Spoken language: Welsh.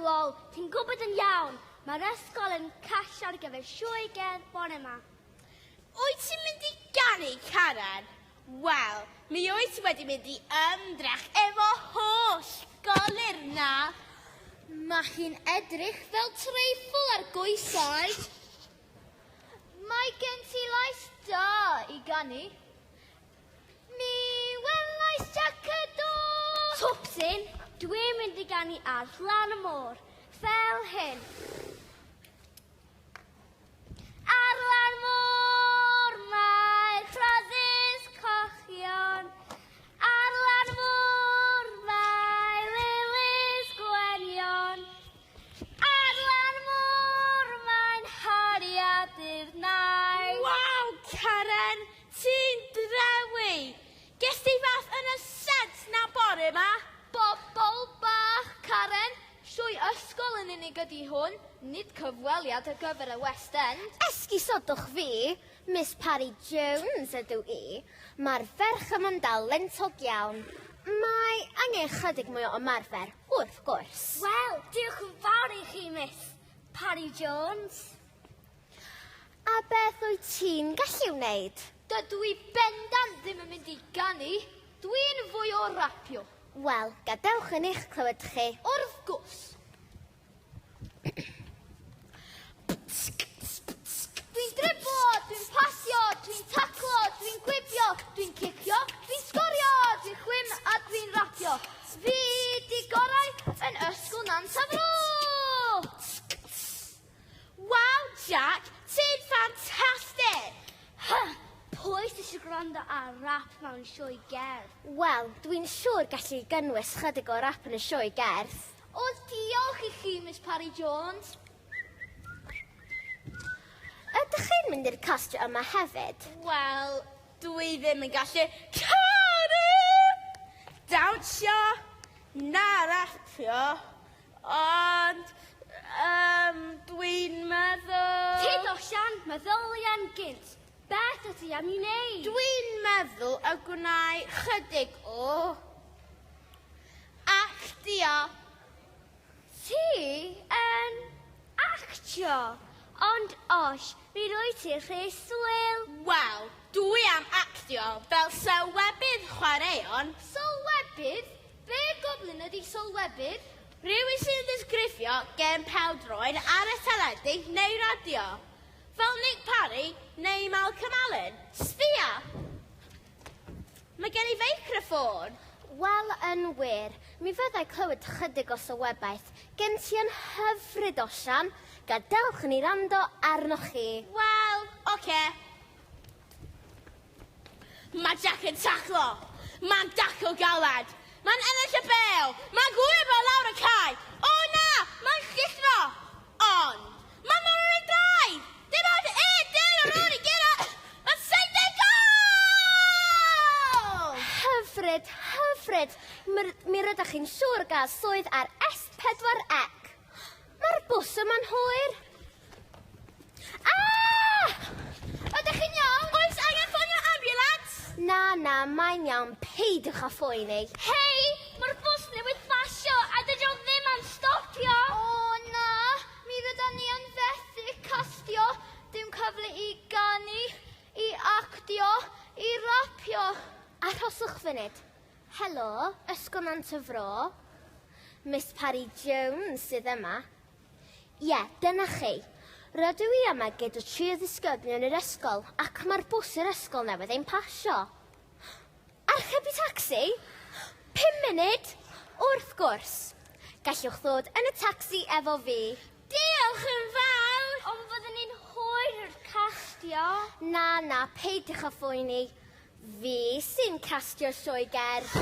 Lol, ti'n gwybod yn iawn, mae'r ysgol yn cash ar gyfer sioe gerdd bore 'ma. Wyt ti'n mynd i ganu, Karen? Wel, mi wyt wedi mynd i ymdrech efo holl golur 'na. Mae hi'n edrych fel treiffl ar goesau. Mae gen ti lais da i ganu. Mi welais Jac y Do! Twpsyn, dwi'n mynd i ganu ar lan y môr, fel hyn. Ar lan môr mae'r rhosys cochion, ar lan môr mae lilis gwenion, ar lan môr mae'n hariad i'r nain. Waw, Karen, ti'n drewi! Ges ti fath yn y sent 'na bore 'ma? Bobol bach, Karen, sioe ysgol yn unig ydi hwn, nid cyfweliad ar gyfer y West End. Esgusodwch fi, Miss Parry Jones ydw i. Mae'r ferch yma'n dalentog iawn. Mae angen chydig mwy o ymarfer, wrth gwrs. Wel, diolch yn fawr i chi, Miss Parry Jones. A beth wyt ti'n gallu wneud? Dydw i bendant ddim yn mynd i ganu. Dwi'n fwy o rapio. Wel, gadewch yn eich clywed chi. Wrth gwrs. Dwi'n driblo, dwi'n pasio, dwi'n taclo, dwi'n gwibio, dwi'n cicio, dwi'n sgorio, dwi'n chwim a dwi'n rapio. Fi 'di gorau yn Ysgol Nant a Fro! Waw, Jac, ti'n ffantastig! Huh, pwy sy eisiau gwrando ar rap mewn sioe gerdd? Wel, dwi'n siŵr gallu gynnwys chydig o rap yn y sioe gerdd. O, diolch i chi, Miss Parry Jones. Ydych chi'n mynd i'r castio yma hefyd? Wel, dwi ddim yn gallu canu, dawnsio, na rapio, ond um, dwi'n meddwl... Tyd Osian, meddylia'n gynt. Beth wyt ti am i wneud? Dwi'n meddwl y gwnai chydig o actio. Ti yn actio? Ond Osh, mi rwyt ti rhy swil. Wel, dwi am actio fel sylwebydd chwaraeon. Sylwebydd? Be goblin ydi sylwebydd? Rhywun sy'n disgrifio gêm pêl-droed ar y teledu neu radio. Fel Nick Parry neu Malcolm Allen. Sbia! Mae gen i feicroffôn. Wel, yn wir, mi fyddai clywed chydig o sylwebaeth gen ti yn hyfryd, Osian. Gadewch i ni wrando arnoch chi. Wel, oce. Mae Jack yn taclo. Mae'n dacl galed. Mae'n ennill y bêl. Mae'n gwyro lawr y cae. O na! Mae'n llithro. Ond, mae mor ar ei draed. Dim ond un dyn ar ôl i guro. Mae'n 70 gôl! Hyfryd, hyfryd. Mi rydych chi'n siŵr gael swydd ar S4C. Mae'r bws yma'n hwyr. Ah! Ydych chi'n iawn? Oes angen ffonio ambulance? Na, na, mae'n iawn. Peidiwch â phoeni. Hei, mae'r bws newydd basio a dydy o ddim am stopio. O na, mi fyddan ni yn fethu castio. Dim cyfle i ganu, i actio, i rapio. Arhoswch funud. Helo, Ysgol Nant y Fro. Miss Parry Jones sydd yma. Ie, dyna chi. Rydw i yma gyda tri o ddisgyblion yr ysgol ac mae'r bws i'r ysgol newydd ein pasio. Archebu tacsi? 5 munud? Wrth gwrs. Gallwch ddod yn y tacsi efo fi. Diolch yn fawr! Ond fyddwn ni'n hwyr i'r castio. Na, na, peidiwch â phoeni. Fi sy'n castio sioe gerdd.